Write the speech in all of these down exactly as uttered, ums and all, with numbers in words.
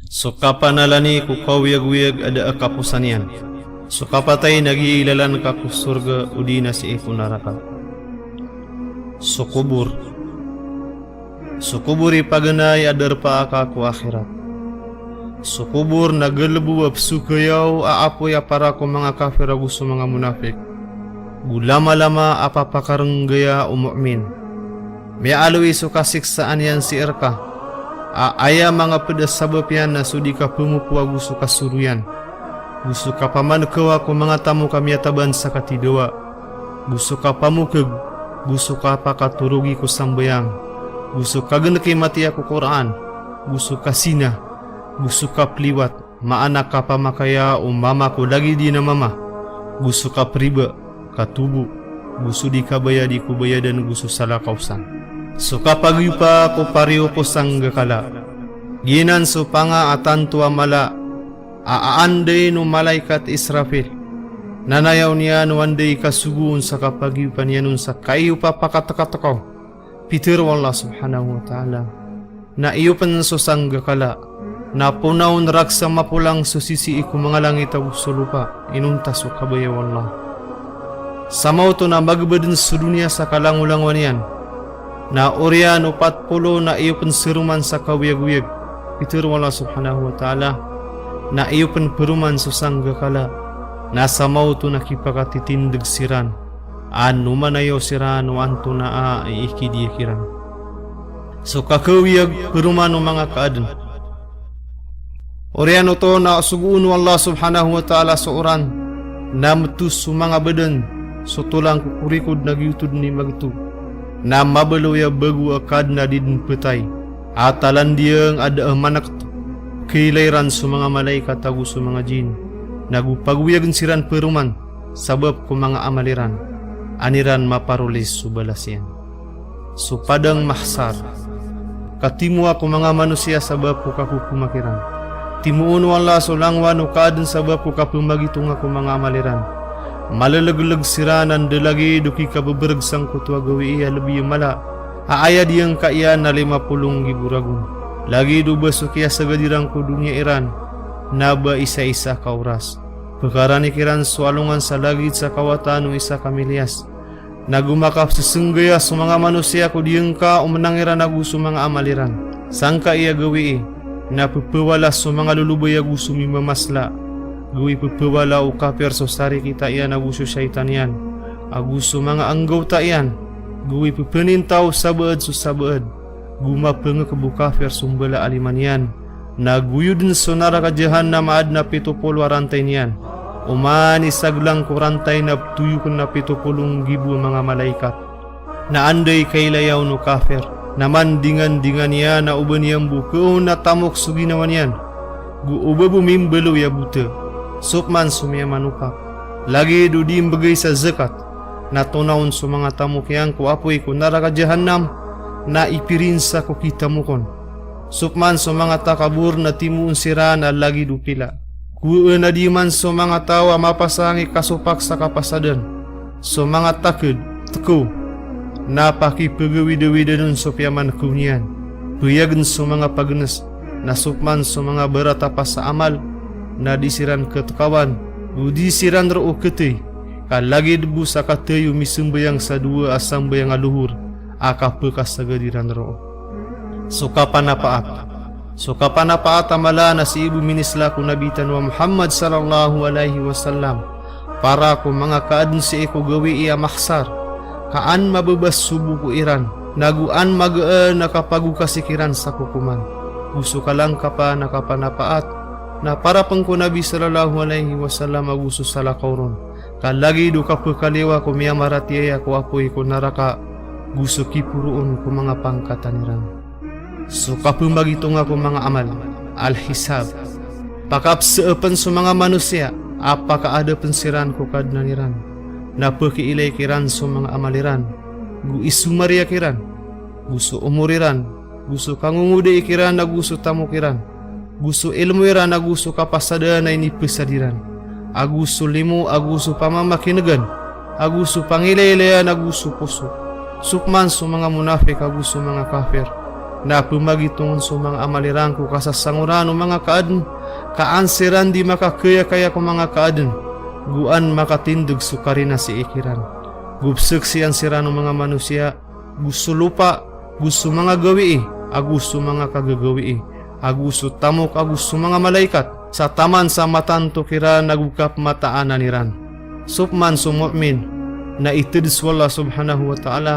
So kapanalani ko kaoyagoyag a da a kaposan iyan. So kapatay na gii lalan ka ko sorga odi na sii ko naraka. So kobor. So kobor i paganay a darpa aka ko akhirat. So kobor na galbo a psokayaw a apoy a para ko manga kafir ago so manga monafik. Go lamalama a papakarnggaya o mu'min. Miyaaloy so kasiksaan iyan sii rka a aya manga pd a sabap iyan na so di kapmopowa go so kasoroyan, go so kapamankawa ko manga tamok a miyataban sa katidawa, go so kapamokg, go so kapakatorogi ko sambayang, go so kagnki matiya ko Qur'an, go so kazina, go so kapliwat, maana kapamakaya o mama ko lagid i na mama, go so kapriba, katobo, go so di kabayadi ko bayadan go so salakaw san. So kapagiyopa ko pariyo ko sanggakala. Giyanan so panga a tanto a mala a aandayn o malaikat Israfil. Na nayaw niyan o anday kasogoon sa kapagiyopa niyan on sa kaiyopa pakatkatkaw. Pitharo o Allah subhanahu wa ta'ala na iyopn so sanggakala, na ponaon rk sa mapolang so sisii ko manga langit ago so lopa, inonta so kabaya o Allah. Sa maoto na magbadn so doniya sa kalangolangowan iyan. Na oriyan o pat polo na iyopn siroman sa kaoyagoyag. Pitharo o Allah subhanahu wa ta'ala na iyopn paroman so sanggakala. Na sa maoto na kipakatitindg siran. Ano manayaw siran o antonaa i ikidiya kiran. So kakaoyag paroman o manga kaadn. Oriyan oto na sogoon o Allah subhanahu wa ta'ala so oran, na mtos so manga badan, so tolang ko korikod na giyoto dn i magto. Na mabaloy a bago a kaadn a di dn ptay. A talandiyang a da a mankt, kailay ran so manga malaikat ago so manga jin. Na go pagoyagn siran paroman, sabap ko manga amal iran, an iran maparolis so balas iyan. So padang mahsar. Katimoa ko manga manosiya sabap ko kakokoma kiran. Timoon o Allah so langowan o kaadn sabap ko kapmagitonga ko manga amal iran. Malelgleg siran a nda lagid o kikabebereg sangkoto a gawii a lebi a mala a aya diyangka iyan na lima polo nggibo ragon. Lagid o ba so kiyasagad iran ko doniya iran na ba isaisa ka oras. Pkarani kiran so alongan sa lagid sa kawatan o isa ka miliyas. Na go makapsesenggaya so manga manosiya ko diyangka o menang iran ago so manga amal iran. Sangkai a gawii, na pepawala so manga lolobay ago so mimamasla. Gawii pepawala o kafir so sarikita iyan ago so shaytan iyan, ago so manga anggawta iyan. Gawii pepenintaw sabaad so sabaad. Go mapengekeb o kafir so mbala a lima niyan. Na goyodn so naraka jahannam a adn a pito polo a rantay niyan. Oman i saglang ko rantay na ptoyokn a pito polo nggibo a manga malaikat. Na anday kailayaw o kafir, na mandingandingan iyan a oba niyan bo keon a tamok so ginawa niyan. Go oba bo mimbaloy a bota. Sopman so miyamanopak. Lagid o di mbegay sa zakat. Na tonaon so manga tamok iyan ko apoy ko naraka jahannam, na ipirinsa ko kitamokon. Sopman so manga takabor na timoon siran a lagid o pila. Kowaan a di man so manga taw a mapasang i kasopak sa kapasadan. So manga taked, tkew, na pakipegawidawidn on so piyamankew niyan. Peyagn so manga pagnes, na sopman so manga baratapas a amal, na di siran ketkawan, o di siran roo ketey, ka lagid bo sa katey o misembayang sa dowa a sambayang a lohor a kapekasagad iran roo. So kapanapaat. So kapanapaat a mala na sii bo minisla ko Nabi tano a Muhammad sallallahu alaihi wasallam. Para ko manga kaadn sii ko gawii a mahsar, ka an mababas so boko iran, na go an magaan a kapagokasi kiran sa kokoman. Go so kalangkapan a kapanapaat, na para pen ko Nabi sallallahu alaihi wasallam ago so salakaw ron. Ka lagid o kapekaliyowa ko miyamaratiyaya ko apoy ko naraka, go so kiporoon ko manga pangkatan iran. So kapemagitonga ko manga amal, al-hisab. Pakapseepen so manga manosiya a pakaadapen siran ko Kadnan iran. Na pekiilay kiran so manga amal iran, go isomariya kiran, go so omor iran, go so kangongodai kiran ago so tamok iran, go so ilmo iran ago so kapasadan a inipesad iran, ago so limo ago so pamamakinegan, ago so pangilaylayan ago so poso. Sopman so manga monafik ago so manga kafir, Na pemagitong on so manga amal iran ko kasasangoran o manga kaadn, ka an siran di makakayakaya ko manga kaadn, go an makatindeg so karina sii kiran. Go peseksian siran o manga manosiya, go so lopa, go so manga gawii, ago so manga kagagawii, ago so tamok, ago so manga malaikat, sa taman sa matanto kiran ago kapmataanan iran. So pman so mu'min, na ited so Allah subhanahu wa ta'ala,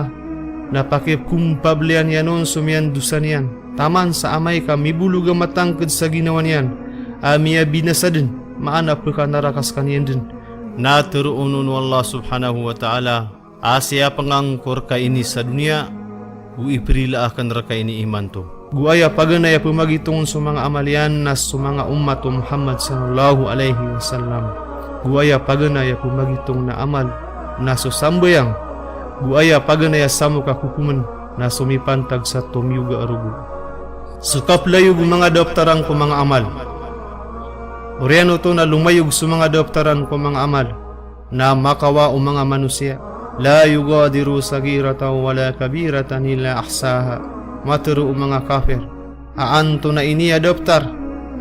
na pakipekompablean iyan on so miyandosa niyan, taman sa amay ka mibolog a matangked sa ginawa niyan, a miyabinasa den, maana pekanaraka sekaniyan den. Na teroon on o Allah subhanahu wa ta'ala, a siyapengangko reka ini sa doniya, go iperila aken reka ini imanto. Go aya paganay a pemagitong on so manga amal iyan na so manga omat o Muhammad sallallahu alaihi wasallam. Go aya paganay a pemagitong na amal na so sambayang. Go aya paganay a samok a kokomen na so mipantag sa tomiyoga a rogo. So kaplayog o manga daptaran ko manga amal. Oriyan oto na lomayog so manga daptaran ko manga amal. Na makawa o manga manosiya, "La yughadiru saghiratan wala kabiratan illa ahsaha." Matero o manga kafir a antonaa ini a daptar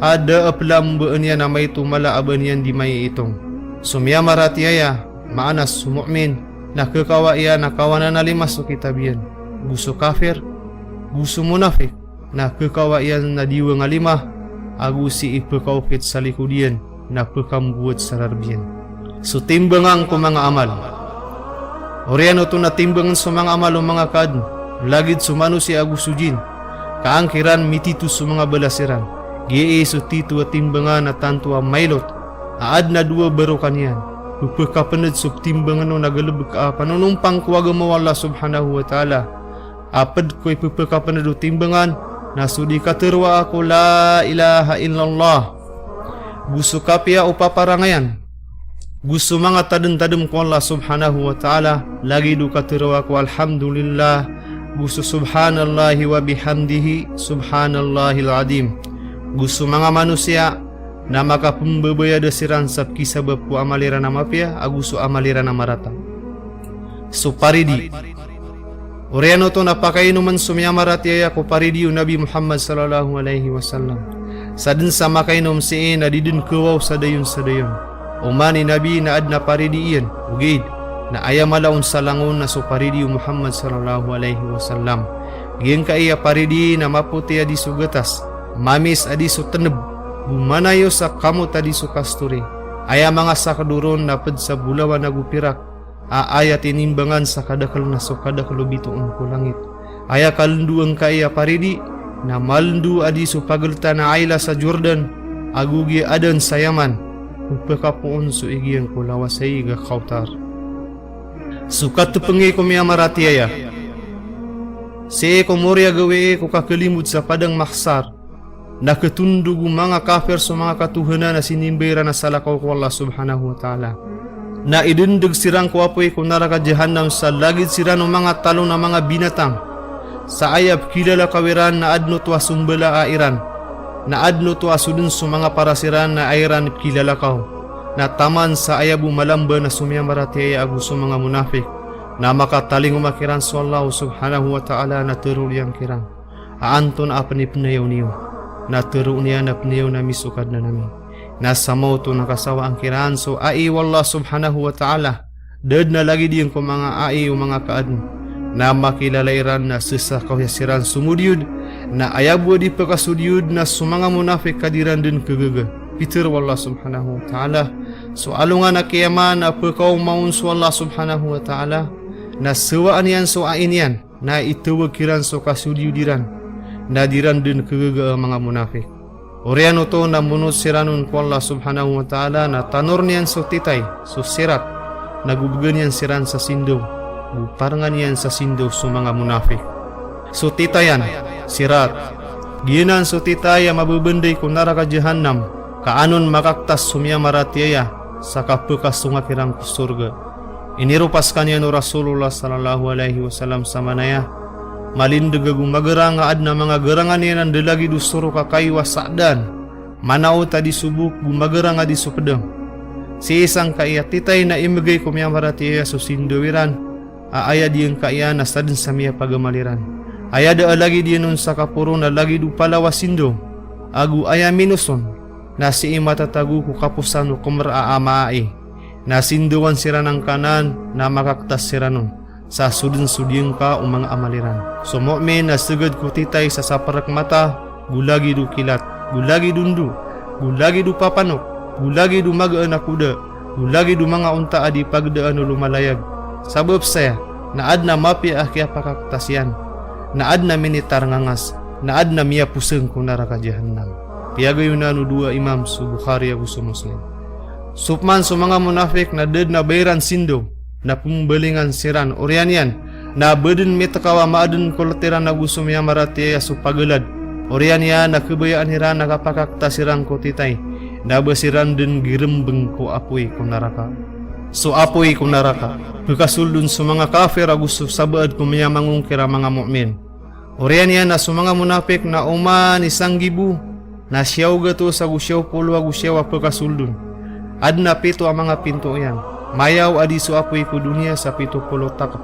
a da a pelambaan iyan a maito mala a ba niyan di maiitong. So miyamaratiyaya, maana so mu'min, na kekawa iyan a kawanan a lima so kitab iyan. Go so kafir, go so monafik, na kekawa iyan a diwang a lima, ago sii pekaokit sa likod iyan, na pekambowat sa rareb iyan. So timbangan ko manga amal. Oriyan oto na timbangen so manga amal o manga kaadn, lagid so manosiya ago so jin. Ka an kiran mitito so manga balas iran. Giyai so tito a timbangan a tanto a mailot, a aden a dowa barokan iyan. Pepekapened so timbangen on a galebek a panonompang ko agama o Allah subhanahu wa ta'ala. A ped ko ipepekapened o timbangan, na so di kateroa ko la ilaha illallah. Go so kapiya o paparangayan. Go so manga tademtadem ko Allah subhanahu wa ta'ala, lagid o kateroa ko alhamdulillah. Go so subhanallahi wa bihamdihi, subhanallahil azim. Go so manga manosiya, na makapembabayada siran sa pekisabap ko amal iran a mapiya, ago so amal iran a marata. So paridi. Oriyan oto na pakainomen so miyamaratiyaya ko paridi o Nabi Muhammad sallallahu alaihi wasallam. Sa den sa makainom sii na di den kewaw sa dayon sa dayon. Oman i Nabi na aden a paridi iyan, ogaid na aya mala on sa langon na so paridi o Muhammad sallallahu alaihi wasallam. Giyangkai a paridi na mapoti a di so gatas, mamis a di so teneb, go manayo sa kamot a di so kasturi. Aya manga saked oron na ped sa bolawan ago pirak, a aya tinimbangan sa kadakel na so kadakel o bitoon ko langit. Aya kalendo angkai a paridi, na malendo a di so pageltan a Aila sa Jordan, ago giya aden sa Yaman, pepekapoon so ig iyan ko lawas a ig a Kawthar. So katepengi ko miyamaratiyaya. Sii ko mori a gawii ko kakelimod sa padang mahsar. Na ketondog o manga kafir so manga katohanan a sinimba iran a salakaw ko Allah subhanahu wa ta'ala. Na idendeg siran ko apoy ko naraka jahannam sa lagid siran o manga talon a manga binatang. Sa aya pekilalakaw iran na aden oto a sombalaan iran. Na aden oto a so den so manga paras iran na aya iran pekilalakaw. Na taman sa aya bo malamba na so miyamaratiyaya ago so manga monafik. Na makatalingoma kiran so Allah subhanahu wa ta'ala na teroon iyan kiran. A antonaa pen i penayaw niyo? Na teroon iyan a penayaw ami so Kadnan ami. Na sa maoto na kasawaan kiran so ai o Allah subhanahu wa ta'ala. Da den a lagid iyan ko manga ai o manga kaadn. Na makilala iran na sesakaw iyan siran so modiyod. Na aya bo a di pekasodiyod na so manga monafik ka di ran den kegaga. Pitharo o Allah subhanahu wa ta'ala. So alongan a kiyama na pekaoma on so Allah subhanahu wa ta'ala. Na sawaan iyan so ai niyan. Na itawag kiran so kasodiyod iran, na di ran den kegaga a manga monafik. Oriyan oto na monot siran on ko Allah subhanahu wa ta'ala na tanoren iyan so titay, so Sirat, na go began iyan siran sa sindaw, go parengan iyan sa sindaw so manga monafik. So titayan, Sirat. Giyanan so titay a mabebanday ko naraka jahannam, ka anon makaktas so miyamaratiyaya, sa kapekasonga kiran ko sorga. Iniropa sekaniyan o Rasulullah sallallahu alaihi wasallam sa manaya, malindeg ago magarang a aden a manga garangan iyan a da lagid o sorok a kayo a sa'dan, manaot a di so bok go magarang a di so pedang. Sii sangkai a titay na imegay ko miyamaratiyaya so sindaw iran, a aya di angkai a na saden sa miyapagamal iran. Aya da a lagid iyan on sa kaporo na lagid o palaw a sindaw, ago aya minos on na sii matatago ko kaposan o komer a amaai, na sindawan siran angkanan na makaktas siran on sa soden so diyangka o manga amal iran. So mu'min na seged ko titay sa saperek mata, go lagid o kilat, go lagid o ndo, go lagid o papanok, go lagid o magaan a koda, go lagid o manga onta a di pagdaan o lomalayag. Sabap saya na aden a mapiya a kiyapakaktas iyan, na aden a minitar ngangas, na aden a miyaposeng ko naraka jahannam. Piyagayonan o dowa imam so Bukhari ago so Muslim. So peman so manga monafik na da den a ba iran sindaw, na pembalingan siran, oriyan iyan na ba den mitekaw a maaden ko let iran ago so miyamaratiyaya so pagelad. Oriyan iyan na kebayaan iran a kapakaktas iran ko titay, na ba siran den girembeng ko apoy ko naraka. So apoy ko naraka, pekasoldon so manga kafir ago so sabaad ko miyamangongkir a manga mu'min. Oriyan iyan na so manga monafik na oman i sanggibo na siyaw gatos ago siyaw polo ago siyaw a pekasoldon. Aden a pito a manga pinto iyan. Mayaw a di so apoy ko doniya sa pito polo takep.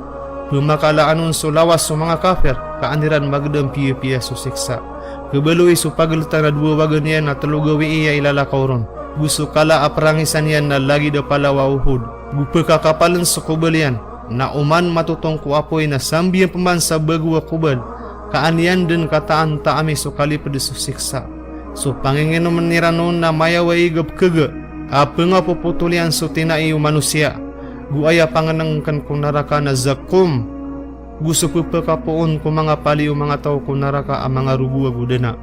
Pemakalaan on so lawas so manga kafir, ka an iran magedam piyapiya so siksa. Kebaloy so pageltan a dowa wagen iyan a telo gawii a ilalakaw ron. Go so kala a perangisan iyan na lagid a palaw a Uhud. Go pekakapalen so kobal iyan, na oman matotong ko apoy na sambiyan peman sa bago a kobal, ka an iyan den kataan taami so kaliped so siksa. So panginginomen iran on na mayaw a ig a pekaga a pengapopotol iyan so tinai o manosiya, go aya pangenengken ko naraka na zakum, go so pepekapoon ko manga pali o manga taw ko naraka a manga rogo ago dana.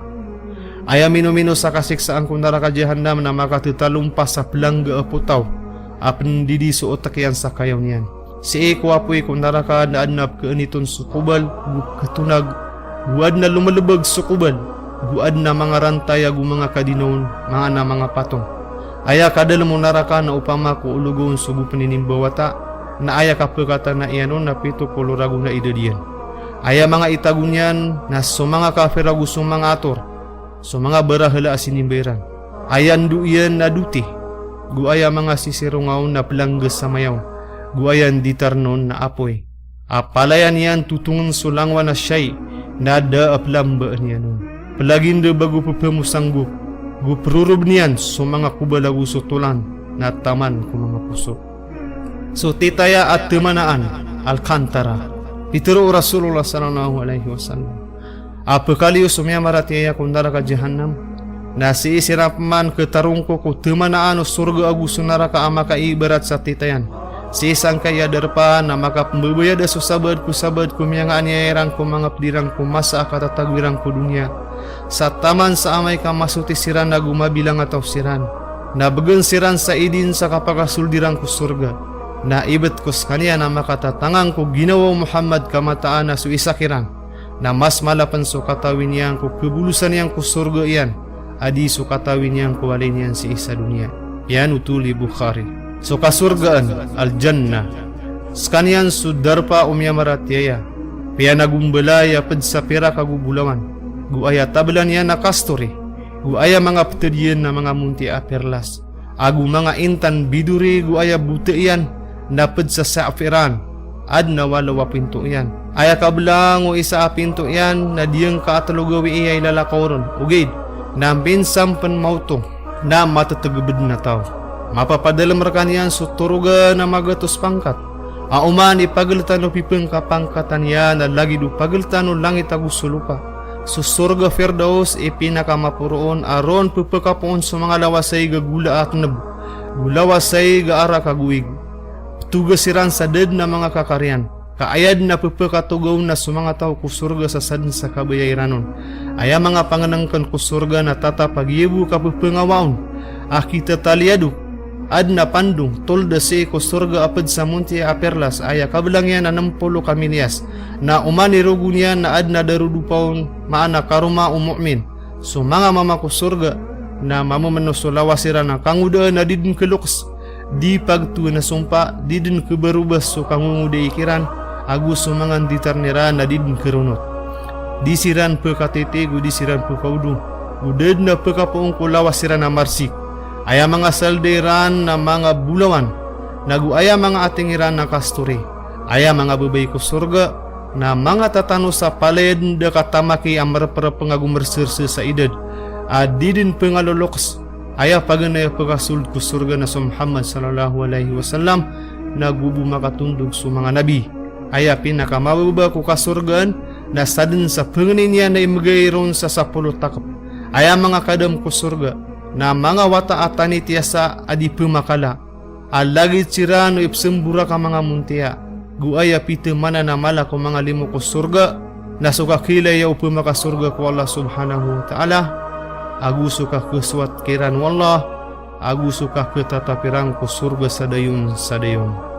Aya minomino sa kasiksaan ko naraka jahannam na makatetalompas a pelangga a potaw a pendidi so otek iyan sa kayaw niyan. Sii ko apoy ko naraka na aden a pekeeniton so kobal, go ketonag, go aden a lomelebeg so kobal, go aden a manga rantay ago manga kadinaon, maana manga patong. Aya kadalem o naraka na opama ko ologaw on so bo peninimba wata, na aya kapekatana iyan on na pito polo ragon a idad iyan. Aya manga itago niyan na so manga kafir ago so manga ator, so manga barahala a sinimba iran. Aya ndo iyan na doti, go aya manga sisironga on na pelangga sa mayaw, go aya nditaren on na apoy. A palaya niyan totongen so langowan a siyai na da a pelambaan iyan on. Pelaginde bago pepemosanggop, go peroroben iyan so manga kobal ago so tolan na taman ko manga poso. So titaya a temanaan, Al-Qantara. Pitero o Rasulullah sallallahu alaihi wasallam a pekaliyo so miyamaratiyaya ko naraka jahannam, na sii siran peman ketarongko ko temanaan o sorga ago so naraka a makaibarat sa titayan. Sii sangkai a darpa na makapembebayada so sabaad ko sabaad ko miyangaaniya iran ko manga ped iran ko masa a katatago iran ko doniya. Sa taman sa amay ka masoti siran ago mabilang a taw siran, na begen siran sa idin sa kapakasold iran ko sorga. Na ibet ko sekaniyan a makatatangang ko ginawa o Muhammad ka mataan a so isa kiran na mas mala pen so katawi niyan ko kebolosan iyan ko sorga iyan a di so katawi niyan ko walay niyan sii sa doniya. Piyanothol i Bukhari. So kasorgaan, Al-Jannah, sekaniyan so darpa o miyamaratiyaya. Piyanagombalay a ped sa pirak ago bolawan, go aya tabelan iyan na kastori, go aya manga peted iyan na manga montiya a perlas, ago manga intan bidori, go aya bota iyan na ped sa safiran. Aden a walo a pinto iyan. Aya kabelang o isa a pinto iyan na diyangka a telo gawii a ilalakaw ron, ogaid na minsan pen maoto na matetegebed na taw. Mapapadalem rekaniyan so torogan a magatos pangkat a oman i pageltan o pipengkapangkatan iyan a lagid o pageltan o langit ago so lopa. So sorga Firdaus i pinakamaporo on a ron pepekapoon so manga lawasaig a gola a teneb, go lawasaig a arak ago ig. Petoga siran sa da den a manga kakariyan, ka aya den a pepekatoga on na so manga taw ko sorga sa saden sa kabaya iran on. Aya manga pangenengken ko sorga na tatap a giyabo ka pepengawa on a kitataliyado. Aden a pandong, tolda sii ko sorga a ped sa montiya a perlas, aya kabelang iyan a nem polo ka miliyas. Na oman i rogo niyan na aden a darodopa on, maana karoma o mu'min. So manga mama ko sorga na mamemeno so lawas iran a kangodaan a di den kelokes, di pagtowan a sompa, di den kebarobas so kangongodai kiran, ago so manga nditaren iran a di den keronot. Di siran pekatiti go di siran pekaodo, go da den a pekapoon ko lawas iran a marsik. Aya manga salda iran na manga bolawan, nago aya manga ating iran na kastori. Aya manga babay ko sorga Na manga tatano sa palaya dn da katamaki a mrprpng ago mrsersr sa idad a di dn pngaloloks, aya paganay a pkasold ko sorga na so Muhammad sallallahu alaihi wasallam, na go bo makatondog so manga nabi. Aya pinakamababa ko kasorgaan na sadn sa pangnin iyan na imgay ron sa sapolo takp. Aya manga kadam ko sorga na manga wata a tanitiyasa a di pmakala a lagid siran o ipsmborak a manga montiya, go aya pithamanan a mala ko manga limo ko sorga na so kakhailaya o pmakasorga ko Allah subhanahu wa ta'ala, ago so kakhasoat kiran o Allah, ago so kakhatatap iran ko sorga sa dayon sa dayon.